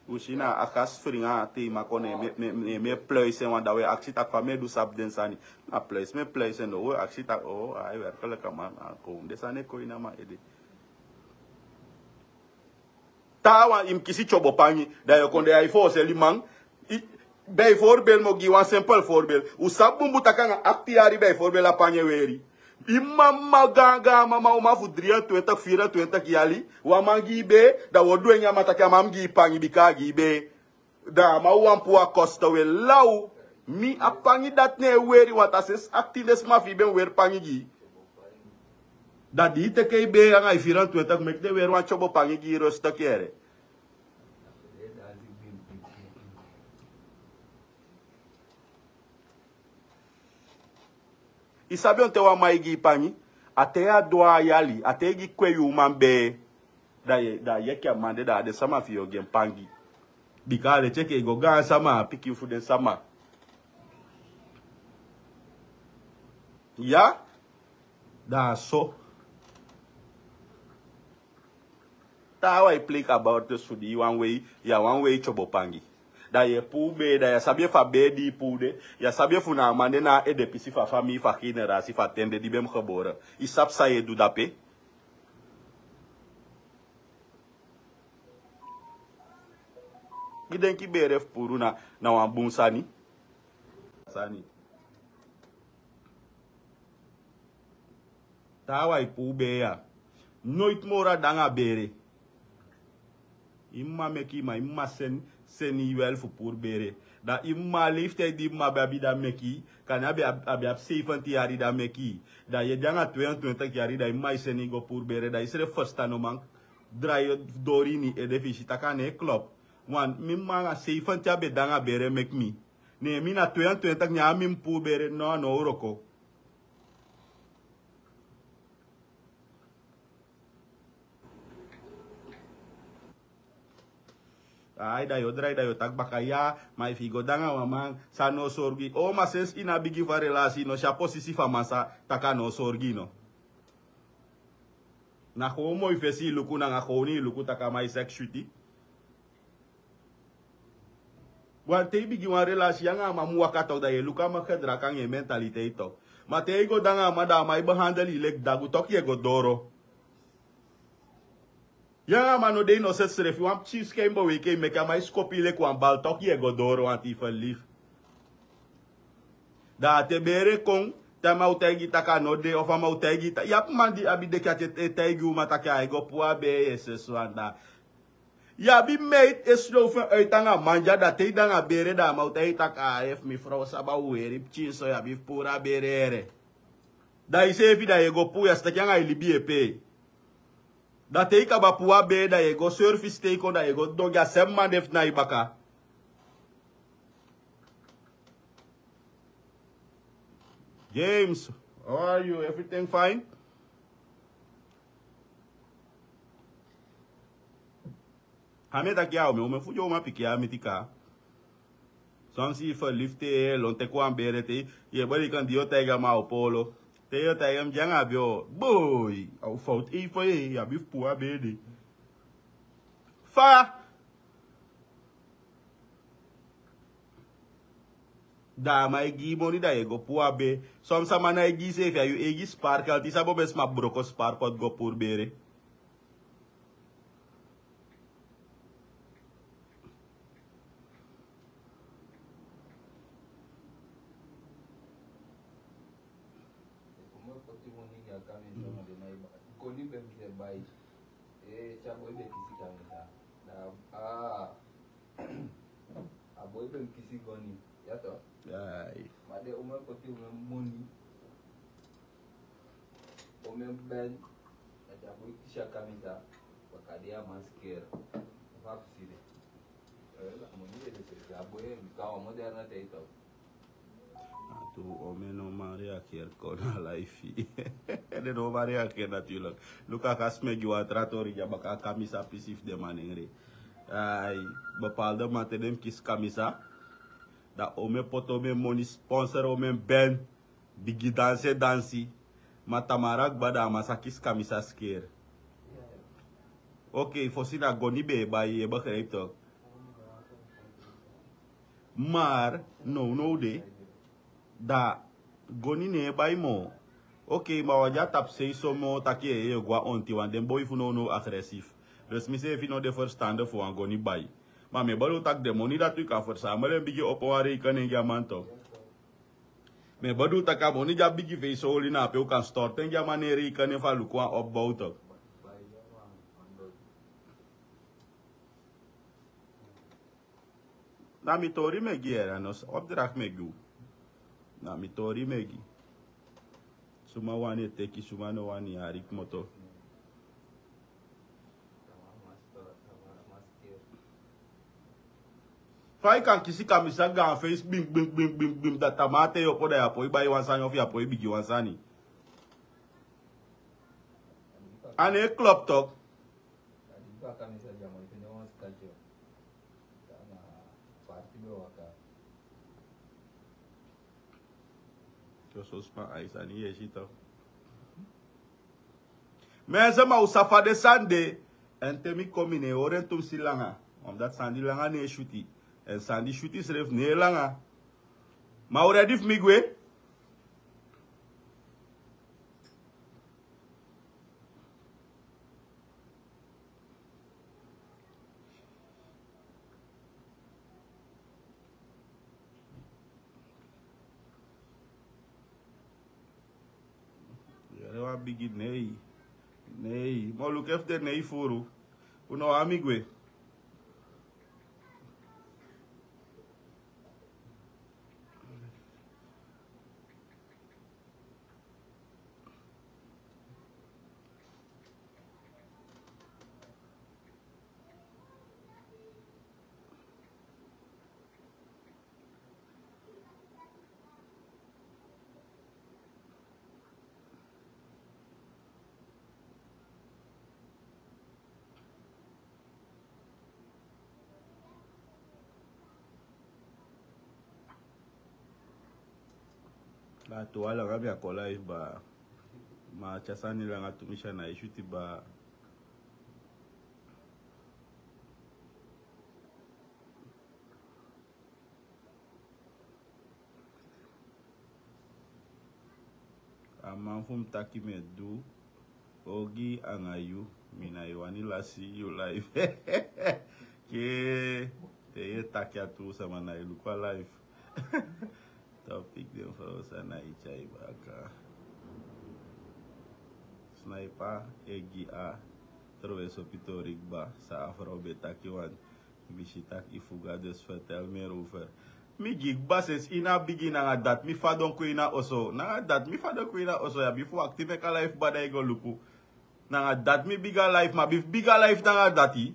U si na a gas fringa te i mako, ne mi e pluis en wan, da u e aksi taki fa mi e du sabi den sani. Na pluis mi e pluis en, no, u e aksi taki o ai werkelijk a man a kon den sani e kon ini a man ede. Taawan i mu kisi tyobo pangi, da yu o kon de ya e fooseli man. Bijvoorbeeld, mi o gi wan simpel voorbeeld. U sabi bunbun taki anga akti yari bijvoorbeeld a pangi e weri. I mama, gaan gaan mama, uman fu drieëntwintig, vierentwintig yali, wan man gi i bee, da wi o dwengi a man taki a man mu gi i pangi bika a gi i bee. Da a man wawan puu a kosten, we law. Mi, a pangi dati ne e weri, want a sensi akti den sma fi i ben weri pangi gi i. Da di i teke i bee anga i vierentwintig, meki den weri wan tyobo pangi gi i, rustig yere. I sabi on te wan man e gi i pangi? A te yu a doo a yali, a te yu gi kwe yu uman bee. Da yu e, da yu e kya man de, da a den sama fi yu o gi en pangi. Bika a leti enke i go gaan sama, a pikin fu den sama. Ya? Da a so. Taawan e pleki about de sudi, yu wan wei, yu a wan wei tyobo pangi. Da yu e puu bee, da yu á sabi efu a bee di i puu de, yu á sabi efu na a man de na a edepisi fu a famii fu a generasi fu a ten de di ben mus gebore. I sabi san yu e du dape? I denki bere fu puru na, na wan bun sani? Sani. Taawan e puu bee ya. Noiti moro a de anga bere. I mma meki i, ma i mma seni, seni i wel fu puru bere. Da i mma, a leeftijd di i mma ben abi, da meki i, kande a ben abi, a ben abi seifenti yari, da meki i. Da yu e de anga tweeëntwintig yari, da i mma e seni i go puru bere, da i srefi ferstan no man drai dori ini i ede fi i si taki a no e klop. Want mi mma anga seifenti a ben de anga bere meki mi. Ne mi na tweeëntwintig, ne a mi mu puru bere, no, a no o wroko. Ai, da yu o drai, da yu o taki baka ya, ma efu i go de anga wan man san no o sorgu i. O, ma sensi ini a bigin fu a relasi, i no si a posisi fu a man san taki a no o sorgu i, no? Na gewoon moi fesi i luku, nanga gewoon i luku taki a man e seks switi. Wan te i bigin wan relasi, yu anga a man mu waka tok, da yu e luku a man gedrag anga en mentaliteit tok. Ma te i go de anga a man, da a man e behandel i leki dagu, tok yu e go doro. Yu anga a man no de inosenti srefi, wan pikin skin beweging e meki a man e skopu i leki wan bal, tok yu e go doro, want i verliefd. Da a te bere kon, Te a man o taigi yu taki a no de, of a man o taigi yu taki, yu abi man di abi deki ati e taigi uman taki a e go puu a bee, yu e sesi wan da. Yu abi meit e slow fu en uit anga man dya, da te yu de anga bere, da a man o taigi yu taki a efu mi frow sabi a weri pikin so, yu abi fu puru a bere. Da yu seefi da yu e go puu, yu a si taki anga yu libi e pee. Da te yu kaba puu a bee, da yu e go service te yu kon, da yu e go didon gi a sem man de fu na yu baka. James, how are you? Everything fine? A mi e taki ya, omen, omen fu den uman pikin ya miti kaa. Son si yu ferliefd te, lon teki wan bere te, yu e bali kan di yu o taigi a man a o polo. Te yu o taigi a man di anga a bee o, boi, a o fout ei fa yu, yu abi fu puu a bee de. Fa? Da a man e gi yu moni da yu e go puu a bee. Son sama na e gi yu seefi, a yu eigi spaargeld. Yu sabi omen sma broko spaarpot go puru bere. Goni ben mi de bai. Eh, tya boi ben kisi kamisa. Da, ah. A boi ben kisi goni. Ya toch. Ai. Ma den uman poti uman moni. Omen ben, dati a boi kisi a kamisa, baka di a man skeer. Fa a pisi de. Eh, a moni de de srefi, a boi e bika wan moderne tijd toch. A tu omen no man reageer kon na live. Den no man reageer natuurlijk. Luku a kan smeki wan tra tori dya baka a kamisa pisi fu den man nengre. Ai, bepaalde man te den kisi kamisa. Da omen poti omen moni sponsor omen ben. Bigi dansi e dansi. Ma tamara kba da a man sa kisi kamisa skeer. Ok, fosi na goni ben e bai, yu e begrijp toch. Maar nownow de, da goni no e bai moo. Ok, ma wan di a tapusei so moo taki yu e go a onti wan den boi fu nownow agressief. Dus mi seefi no de verstaande fu wan goni bai. Ma mi e bedoel taki den moni dati wi kan verzamel en bigin opo wan rekening gi a man toch. Mi e bedoel taki a moni di a bigi fesi oli na ape u kan storten gi a man na en rekening fu a luku wan opbouw toch. Na mi tori mi e gi, yere, a no opdracht mi e gi u. Na mi tori mi e gi. Suma wani e teki, suma no wani, yari kmoto. Fa yu kan kisi kamisa gaan feisi bim, bim, bim, bim, bim, da tamara te yu opo da yu á poi bai wan sani of yu á poi bigi wan sani. A no e klop toch. Soso sma ai sani yu e si toch. Mensen, ma u safa den sani de. Èn te mi kon mi no e hori en tumsi langa. Omdat sani di langa no e switi. Èn sani di switi srefi no e langa. Ma u ready fu mi gwe? Yere wan bigi nei. Nei. Ma luku efu den nei furu. Un no wani mi gwe. Da tu a langa mi a kon live baa. Ma a tyari sani langa tumisi, a nái switi baa. A man fu mi taki mi e du ogii anga yu, mi nái wani lasi yu live. Kee, te yu e taki a tuu, sama nái luku a live. Topik den frow san na e tyai baka. Sniper e gi a trowe sopi tori kba san a frow be taki wan. Mi si taki i fuga dus vertel mi erover. Mi gi kba sesi ini a bigi nanga dati mi fadon kon ini a oso. Nanga dati mi fadon kon ini a oso ya bifo wakti meki a life bada i go luku. Nanga dati mi bigi a life ma bifi bigi a life nanga dati.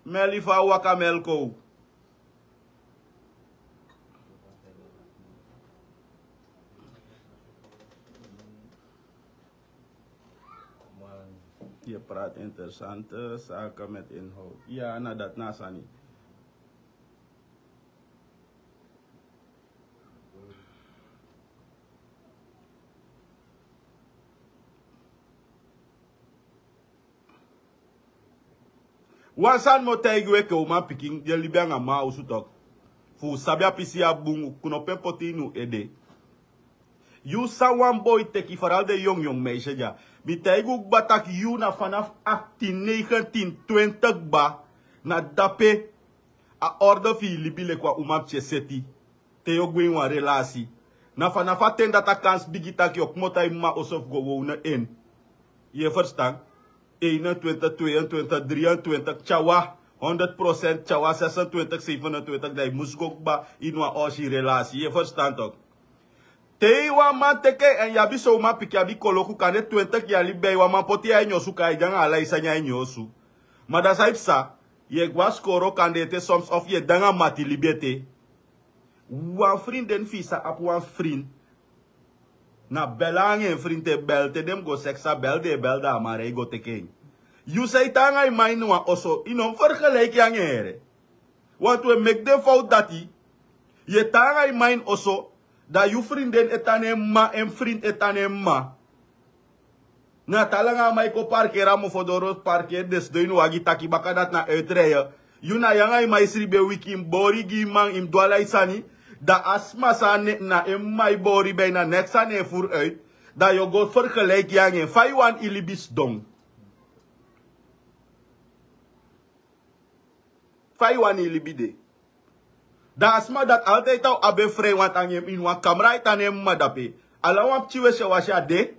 Meli fu a waka meli kow. Ye praat interessante zaken met inhoud ya na dat na sani. Wan sani mi o taigi wi enke umanpikin di e libi anga man a osu toki. Fu un sabi a pisi ya bun un knopu en poti ini un ede. Yu san wan boi teki faral den yongyong meisi e dya. Mi taigi un kba taki yu na fanafu aktin neigentin twenti kba. Na dape a orde fu yu libi leki wan umanpikin e seti. Te yu o gwe ini wan relasi na fanafu a ten dati a kansi bigi taki yu o kmoto a yu mma oso fu go wownu en. Yu e ferstan? Einentwintig tweentwintig drientwintig tyawa. Honderd prosent tyawa zesentwintig seifenentwintig dan yu mus go kba ini wan orsi relasi yu e ferstan tok? Te yu wan man teke en yu abi son umanpikin abi koloku kande twintig yali ben yu wan man poti yu a ini yu osu kan yu de anga ala yu sani a ini yu osu. Ma dan san yu psa? Yu e gwe a skoro kande ete soms of yu e de anga mati libi ete. Wan frindin fu yu sa abi wan frin. Na bel anga en frin te bel te den mus go seks a bel den e bel dan a man rei go teke en. Yu san yu tan anga yu man ini wan oso yu no mus fergeleiki anga en here. Wantu e meki den fowtu dati. Yu e tan anga yu man ini oso dan yu frindin e tan na en mma en frin e tan na en mma. Na te a langa a man e kon parkeri a mofo doro parkeri den sidon ini wagi taki baka dati na uitreyen. Yu na yu anga yu man e sribi en wiki yu mus bori gi yu man yu mus du ala yu sani. Dan a sma san na en mma e bori ben na neks san na en furu uit. Dan yu o go fergeleiki yu anga en fa yu wani yu libi sidon? Fa yu wani yu libi de? Dan a sma dati altide a o abi en freiwanti anga en ini wan kamra a e tan na en mma dape. Ala wan pikin wesiwasi a de.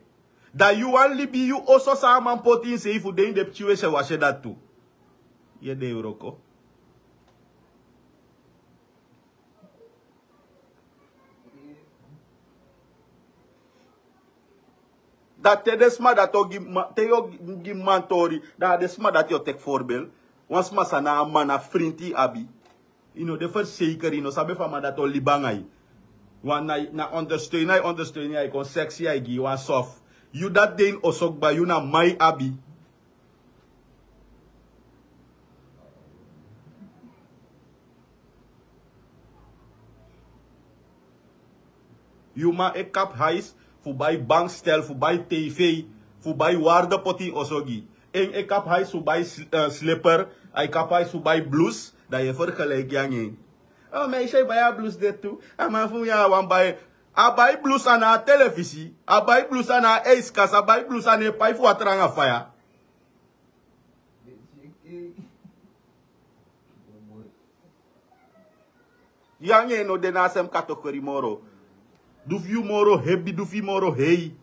Dan yu wani libi yu oso san a man poti ini sei fu de ini den pikin wesiwasi dati tu. Yu e de yu wroko. Dan te den sma dati o gi man te yu o gi man tori dan a den sma dati o teki forbel. Wan sma san na a man na frinti yu abi. Yu no de ferseikeri yu no sabi efu a man dati o libi anga yu. Wan na ondersteun a e ondersteun yu a e kon seksi a e gi yu wan sof. Yu dati de ini oso kba yu na man yu abi. Yu man e kapu hais fu bai bankstel fu bai tv fu bai warde poti ini oso gi. En e kapu hais fu bai slipper a e kapu hais fu bai blus. Dan yu e fergeleiki anga en. O meisi e bai a blus de tu. A man fu mi ya a wani bai. A bai blus a na a telefisi. A bai blus a na a eiskasi a bai blus a na e pai fu watra anga faya. Yu anga en no de na a sem kategori moro. Du fu yu moro hebi du fu yu moro hei.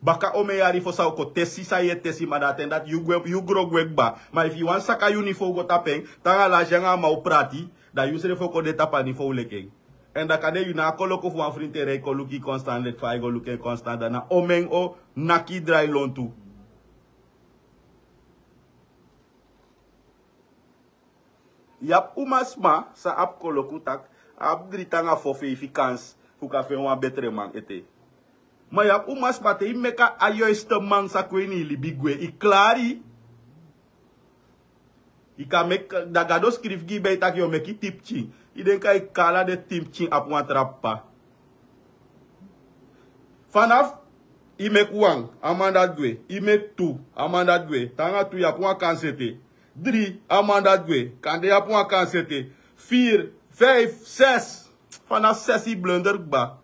Baka omen yari fosi a o kon tesi san yu e tesi ma dan a ten dati yu gwe yu gro gwe kba. Ma efu yu wani saka yu nifow go tapu en te anga lasi anga a man o prati dan yu srefi o kon de tapu a nifow leki en. Èn dan kande yu na a koloku fu wan frinti e rei kon luku yu konstan leki fa a e go luku en konstan dan na omen o naki yu drai lontu. Yu abi umasma san abi koloku taki a abi dri te anga fo feifi kansi fu kan feni wan betre man ete. Ma yu abi umasma te yu meki a yoiste man sa kon ini yu libi gwe yu klari. Yu kan meki dan gado skrifi gi yu ben yu taki yu o meki tin pikin. Yu denki a e kala den tin pikin abi wan tra p'pa. Fanafu yu meki wan a man dati gwe. Yu meki tu a man dati gwe te anga tu yu abi wan kansi ete. Dri a man dati gwe kande yu abi wan kansi ete. Firi feifi sesi. Fanafu sesi yu blunder kba.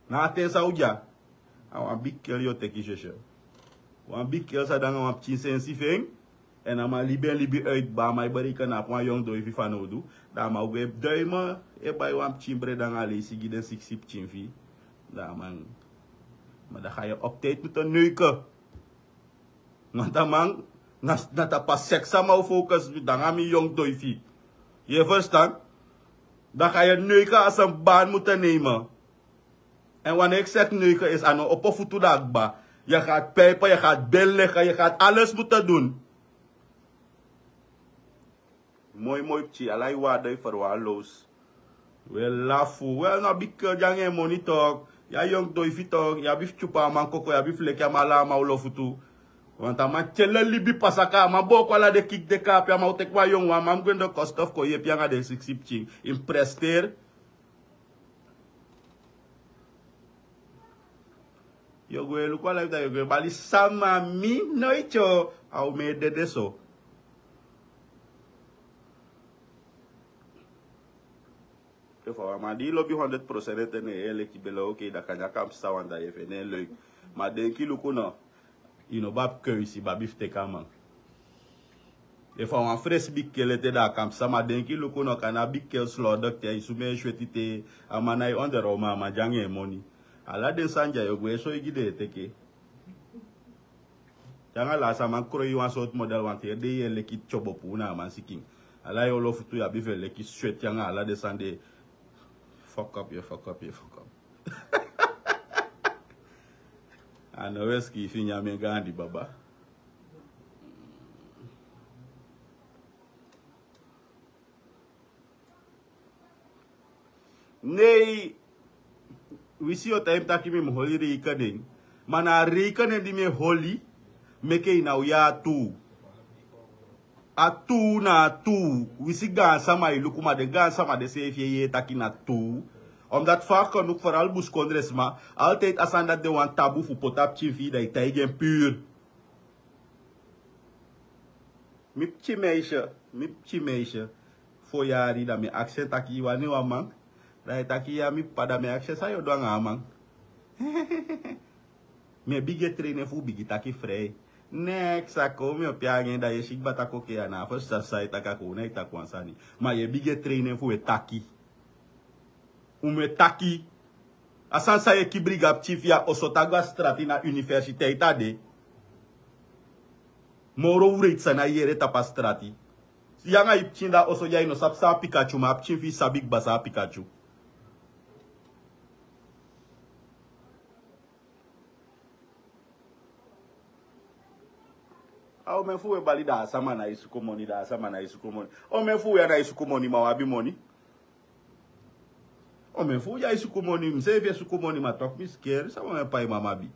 Na a ten san un dya. A wan bigi kel yu o teki sese. Wan bigi kel san de anga wan pikin sensi fu en. En a man libi en libi uit, baa, man e bereiken na apu wan yongu doifi fanowdu. Da a man o gwe duimen e bai wan pikin breda anga leisi gi den siksi pikin fi. Da a man, ma da ga yu op tijd moeten neuken. Want a man na, na tapu a seks a man o focus, dan a mi yongu doifi. Yu e verstan? Dan ga yu neuken als een baan moeten nemen. En wanneer ik zeg neuken is, a no opo futu da kba. Je gaat pijpen, je gaat bil liggen, je gaat alles moeten doen. Moi moi pikin, ala yu waarde yu verwaarloos. We lafu, wel na bikkel di anga en moni tok. Ya yongu doifi tok, ya bi fu tyupu a man koko, ya bi fu leki a man ala a man olo futu. Want a man tyele libi pasa ka, a man booko ala den kiki de kaapi, a man o teki wan yongu wan man mu gwe na den kosten fu kon yepi anga den siksi pikin. Yu mus presteri. Yu o gwe luku a life, da yu o gwe bali sama mi noiti o, a o mu e dede so. Efu a wan man di yu lobi honderd procent ete, ne en leki bele, oké, da kande a kan psa wan, da yu e feni en leuk. Ma denki luku no. Yu no abi keusi, abi fu teki a man. Efu a wan fresi bikkel ete, da a kan psa, ma denki luku no, kande a bikkel slordik te, a e sumee sweti te, a man na e onderhoud, ma a man de anga en moni. Ala den sani di a yu o gwe soi gi den e teke. Te anga lasi a man kroi yu wan sortu model, want heri dei yu e leki tyobo puu na a man sikin. Ala yu olo futu yu abi fu e leki sweti anga ala den sani de. Fuck up, yu fuck up, yu fuck up. A no wesi ki fi nyan mi en gaandi baba. Nei, wi si yu o taigi mi taki mi mu holi rekening. Ma na a rekening di mi e holi, meke yu na o yari tu. A tu na a tu. Wi si gaansama e luku, ma den gaansama den seefi e yee taki na tu. Omdat fa a kan luku, vooral buskondresma, altijd a sani dati de wan tabu fu poti a pikin fi yu, da yu taigi en puur. Mi pikin meisje, mi pikin meisje, fo yari, da mi e aksi en taki yu wani wan man. Da a e taki ya mi papa, da mi e aksi en san yu o du anga a man. Mi e bigin e train en fu bigin taki frei. Neks, a kon mi o pee anga en, da yu e si kba taki oké, a na a fosi sani san yu e taki, a kon na yu taki wan sani. Ma yu e bigin e train en fu e taki. Un mu e taki. A sani san yu e kibri gi a pikin fi yu a oso, te a go a strati, na universiteit a de. Moro wreiti sani a yere tapu a strati. Yu anga yu pikin de a oso ya, yu no sabi san a Pikachu, ma a pikin fi yu sabi kba san a Pikachu. A omen fu u e bali da a sama na e suku moni, da a sama na e suku moni. Omen fu u ya na e suku moni, ma u abi moni. Omen fu u ya e suku moni, mi seefi e suku moni, ma tok mi skeri, sama mi e paiman mi abi.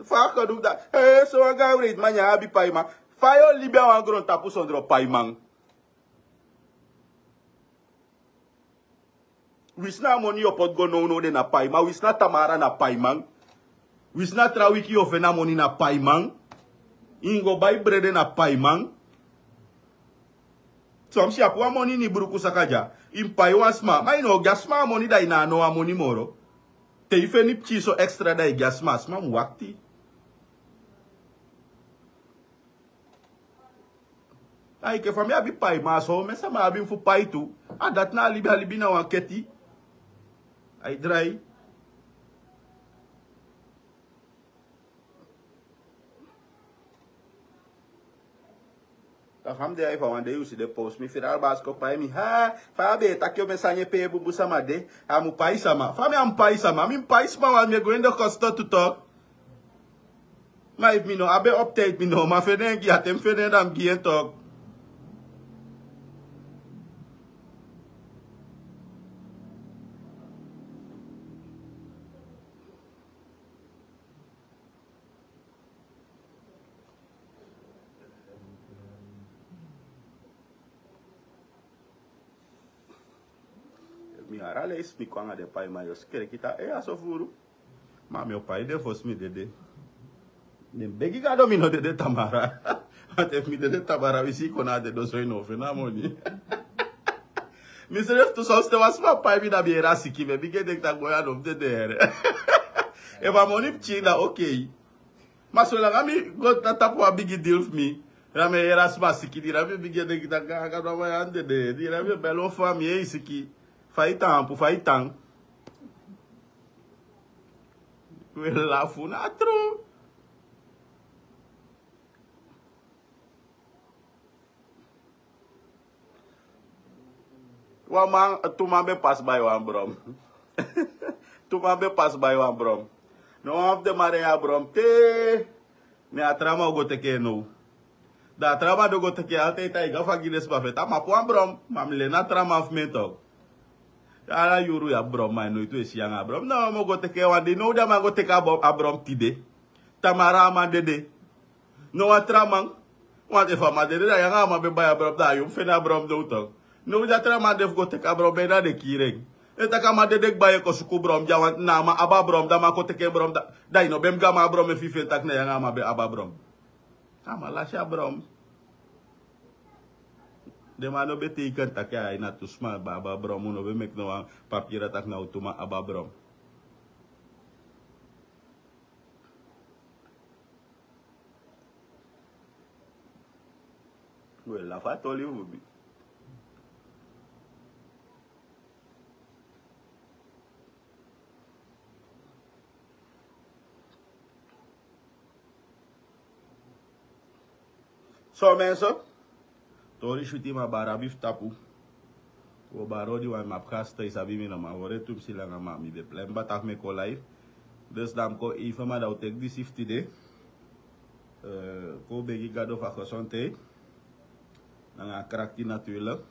Fa a kan du da, eh, so wan gaan wreiti man ya abi paiman. Fa yu o libi a wan grontapu sondro paiman? Winsi na a moni yu o poti go nownow de na paiman, winsi na tamara na paiman, winsi na tra wiki yu o feni a moni na paiman, yu mus go bai brede na paiman. Son pisi yu abi wan moni ini bruku saka dya, yu mus pai wan sma, ma yu no o gi a sma a moni, da yu na a no wan moni moro. Te yu feni pikin so extra, da yu gi a sma, a sma mus wakti. Ai, ke fa mi abi paiman so, mi sama abi mi fu pai tu. A dati na a libi, a libi na wan keti. Ai drai. Da fa mi de ya, efu a wan dei yu si den post mi, Firi Albaas kon pai mi. Ha, fa a be e taki omen sani e pee bubu sama de, a mu pai sama. Fa mi á mu pai sama, mi mu pai sma, want mi e go ini den kosto tu tok. Ma efu mi no abi en op tijd, mi no man feni en gi, a te mi feni en da mi gi en tok. Mi ara leisi mi kon anga den paiman, yu o skerki taki, eh, a so furu. Ma mi o pai den fosi mi dede. Mi e begi Gado mi no dede tamara. Want efu mi dede tamara, winsi yu kon na a dede oso, yu no o feni a moni. Mi srefi tu, sonsten wan sma pai mi, da mi e yere a siki, mi e bigin e denki taki boi, a no mus dede. Efu a moni pikin, da oké. Ma solanga mi go na tapu wan bigi dil fu mi, na mi e yere a sma siki, di na mi bigi e denki taki a gado a man ya dede, di na mi e bel wan famii: ei siki, fa i tan, pu fa i tan? We lafu na tru. Wan man, tu man be pasi bai wan brom. Tu man be pasi bai wan brom. No wan fu den man de a brom te. Ne a tra man o go teke en now. Da a tra man di o go teke en, altijd a e go a fu a gi den sma fu en taki: ma pu wan brom, ma mi leni a tra man fu mi en tok. Ala yuru ya brom, ma i noiti e si yu anga a brom. No, mi o go teke wan dei. Now di a man go teke a brom, a brom tide, tamara a man dede. No wan tra man. Want efu a man dede, da yu anga a man be bai a brom, da yu mu feni a brom now tok. Now di a tra man de fu go teke a brom, ben na den kiri en. En taki a man dede kba, yu e kon suku brom dya, want na a man abi a brom, da a man kon teke en brom, da, da yu no ben mu go a man a brom efu yu feni taki na yu anga a man be abi a brom. A man lasi a brom. Den man no be teiken taki a yu na tu sma be abi a brom, un no be meki no wan papira taki na un tu man abi a brom. We lafu a toli fu mi. So mensen, tori switi, ma bari abi fu tapu. Wo bari odi wan, ma fu gasta, i sabi mi no man wori tu mi si langa, ma mi be plan baka taki mi e kon live. Dus dan mi kon even, ma dan wi teki disi fu tide. Eh, kon begi Gado fu a gezondheid nanga a krakti natuurlijk.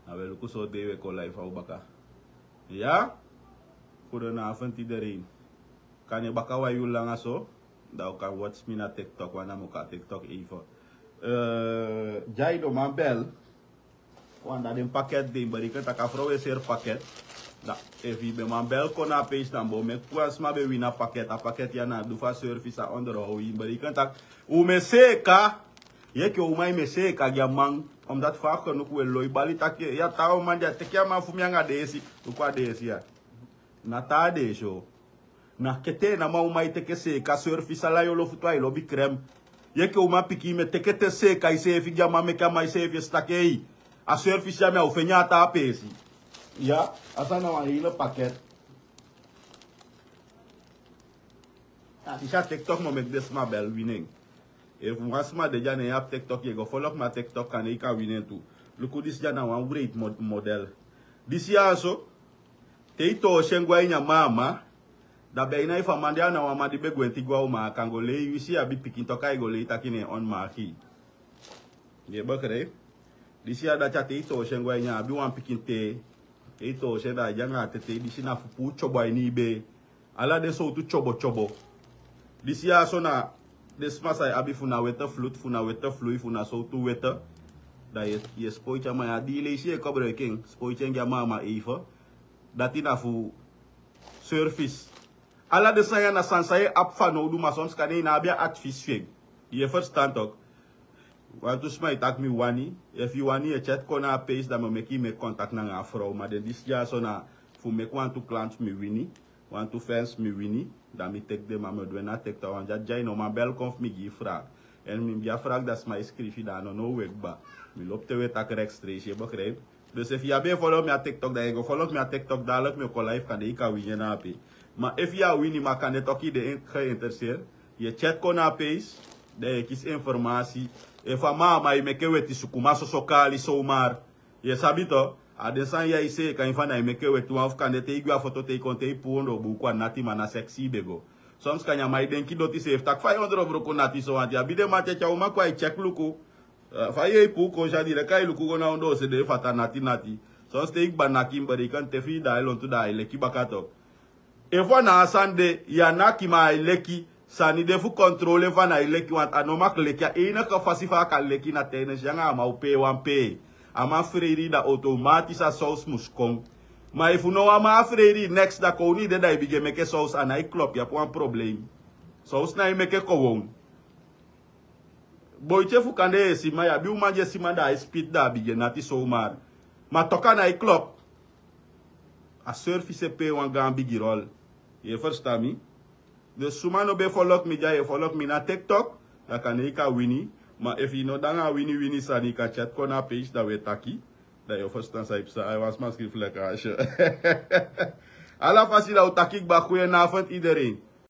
Dan wi e luku sortu dei wi e kon live a u baka. Ya? Goedenavond iedereen. Kan e baka wan yuru langa so. Dan u kan watch mi na TikTok, want dan mi o kon a TikTok even. Eh, dya i no man bel. Want dan den pakket, den bereken taki a frow e seri pakket. Dan efu i ben man bel kon na a peesi, dan mi o meki wan sma be wini a pakket. A pakket ya na du fu a service, a onderhoud. I bereken taki u mu e seeka. Yu enke uman, i mu e seeka gi a man. Omdat fa a genuku wi e lon bali taki, ya, taa uman di a teke a man fu mi anga deesi. Luku a deesi ya. Na taa deesi o. Na kete na man uman e teke seeka, service, ala yu o lofutu, a e lobi krem. Yu enke uman pikin, i mu e teke te seeka iseefi gi a man, meke a man iseefi e si taki ei, a service ya mi á o feni en a taa peesi. Ya, a sani na wan hele pakket. A disi a TikTok mi o meki den sma bel wini en. Efu wan sma de dya, ne yu abi TikTok, yu e go follow mi a TikTok, kande i kan wini en tu. Luku disi dya, na wan wreed mod-, model. Disi ya so, te i toosi en go a ini a mama, da ben i na i fu a man de, a na wan man di be gwenti go a uman, a kan go lei, i si i abi pikin, toku a e go lei taki ne en on maki. Yu e begrijp? Disi ya dati, a te i toosi en go a ini, a abi wan pikin te. Te i toosi en, da a de anga a tetei disi na fu puu tyobo a ini i bee. Ala den sowtu tyobo tyobo. Disi ya so na den sma san e abi fu na wete vloed, fu na wete vloei, fu na sowtu wete. Da yu e, yu e spoiti a man ya, dii leisi yu e kobroiki en, spoiti en gi a mama even. Dati na fu service. Ala den sani ya na sani san yu e abi fanowdu, ma soms kande i no abi a advies fi en. Yu e ferstan tok. Wantu sma e taki mi wani, efu i wani yu e chat kon na a peesi, da mi o meki i meki contact nanga a frow. Ma den disi dya so na fu meki wantu klanti fu mi wini, wantu fans fu mi wini, da mi teki den, ma mi o du en na TikTok, want dya dya i no man bel kon fu mi gi i vraag. En mi gi a vraag, da sma e skrifi, da a no now we kba. Mi lobi te we taki rechtstreeks, yu e begrijp. Dus efu yu á be e follow mi a TikTok, da yu e go follow mi a TikTok, dadelijk mi o kon live, kande i kan wini en na ape. Ma efu yu á wini, ma kande toku i de in-, geïnteresseerd, yu e chat kon na a peesi, da yu e kisi informasi. Efu a mama e meke weti, suku man soso kali zomaar. Yu e sabi to, a den sani ya i seeka en fa na e meke weti, wan fu kande te i gwe a foto, te i kon, te i puu ondoo bruku, a nati, ma na seksi i be go. Soms kande a man e denki doti seefi, taki fa i ondoo bruku nati so, want i abi den man te te a uman kon, a e check luku. Eh, fa yu e puu kosi a direct, a e luku go na ondoo se de, fata nati nati. Soms te i kba naki, mi bereken te fi i daai lontu, da a e leki baka tok. Efu a na a sani de, yu á naki, ma a e leki. Sani de fu controle, efu a na e leki, want a no mag leki. A enige fasi fa a kan leki na tijdens yu anga a man o pee wan pee. A man freidi, da automatisch a saus mus kon. Ma efu now a man á freidi, next, da kownu i de, da i bigin e meke saus, a nái klop, yu abi wan probleem. Saus nái meke kownu. Boiti, efu kande yu e si man, yu abi uman di e si man, da a e spiti, da a bigin e nati zomaar. Ma toku a nái klop. A service e pee wan gaan bigi rol. Yu e ferstan mi? Dus suma no ben folok mi dya, yu e folok mi na TikTok, dan kan yu kan wini. Ma efu yu no de nanga a wini wini sani, yu kan chat kon na a page, dan wi e taki. Dan yu o ferstan san yu psa, a wan sma skrifi lekker asyo. Ala fasi dan wi taki kba, goedenavond iedereen.